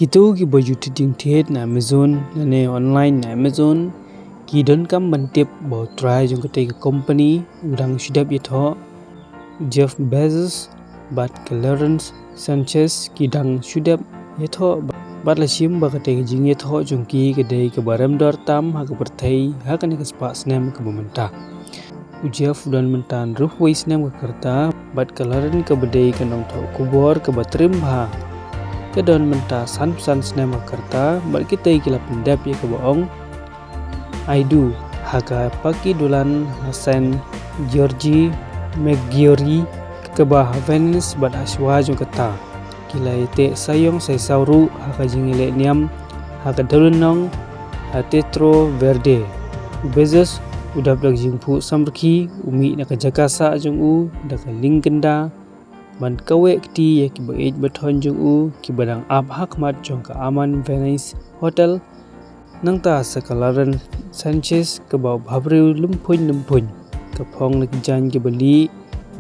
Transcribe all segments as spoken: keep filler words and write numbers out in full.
Kito kiba ju thied jingthied na Amazon lane online na Amazon ki donkam ban tip ba u trai jong katei ka company u dang shu dep ïathoh. Jeff Bezos bad ka Lauren Sanchez ki dang shu dep ïathoh bad la shim ba katei ka jingïathoh jong ki ka dei kaba rem dor tam ha ka pyrthei ha kane ka spah snem kaba mynta. U Jeff u don mynta hynriewphew wei snem ka rta bad ka Lauren kaba dei ka nongthoh khubor kaba triem bha ka don mynta sanphew san snem ka rta bad kitei ki la pyndep ïa kaba ong I Do ha ka Pakidulan ha Saint George Maggiore kaba ha Venice bad ha shuwa jong kata ki la ïateh sa ïong sa saw ruh ha ka jingïaleh niam ha ka dewlynnong ha Teatro Verdi. U Bezos u dap da ka jingphuh samrkhie, u mih na ka jaka sah jong u da ka lyngkynda ban kaweh kti ïa kiba ïeit ba thoiñ jong u kiba dang ap ha khmat jong ka Aman Venice Hotel. Nangta sa ka Lauren Sanchez kaba u bhabriew lymphuiñ lymphuiñ ka phong na ki jaiñ kiba lieh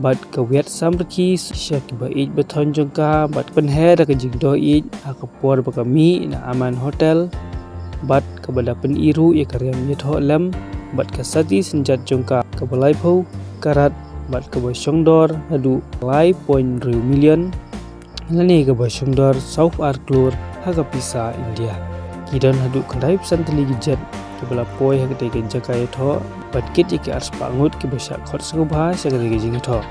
bad ka wiat samrkhie sha kiba ïeit ba thoiñ jong ka bad pynher da ka jingdoh ïeit ha ka por ba ka mih na Aman Hotel bad kaba da pyni ruh ïa ka riam ïathoh lem bad ka sati synjat jong ka kaba laiphew karat bad kaba shongdor haduh lai point hynriew million lane kaba shongdor sawphew ar klur ha ka pisa India. Ki don haduh khyndaiphew san tylli ki jet kiba la poi ha katei ka jaka ïathoh bad kit ïa ki arspah ngut kiba shah khot sngewbha sha katei ka jingïathoh.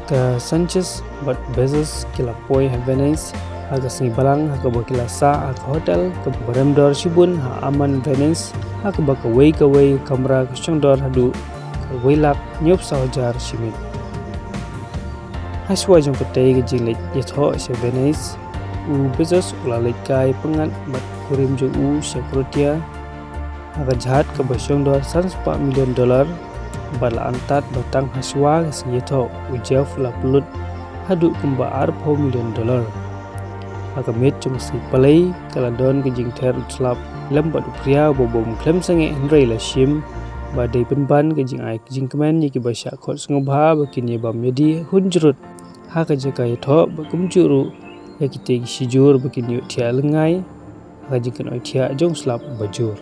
Ka Sanchez bad Bezos ki la poi ha Venice ha ka sngi Balang ha kaba ki la sah ha ka hotel kaba rem dor shibun ha Aman Venice ha kaba kawei kawei ka kamra ka shongdor haduh kawei lak hynñiewphew saw hajar shi miet. Ha shuwa jong katei ka jingleit ïathoh sha Venice, u Bezos u la leit kai pyngngad bad u kurim jong u sha Croatia ha ka jahaj kaba shongdor sanspah million dollar bad la antad ba tang ha shuwa ka sngi ïathoh u Jeff u la pynlut haduh kumba arphew million dollar. Ha ka miet jong ka sngi Palei ka la don ka jingther u slap lem bad u phria uba bym khlem sangeh hynrei la shim ba dei pynban ka jingai jingkmen ïa kiba shah khot sngewbha ba kin ïa bam ïa die hun jrut ha ka jaka ïathoh bad kumjuh ruh ïa kitei ki shijur ba kin ïoh thiah lyngngai ha ka jingkynnoh thiah jong u slap ba jur.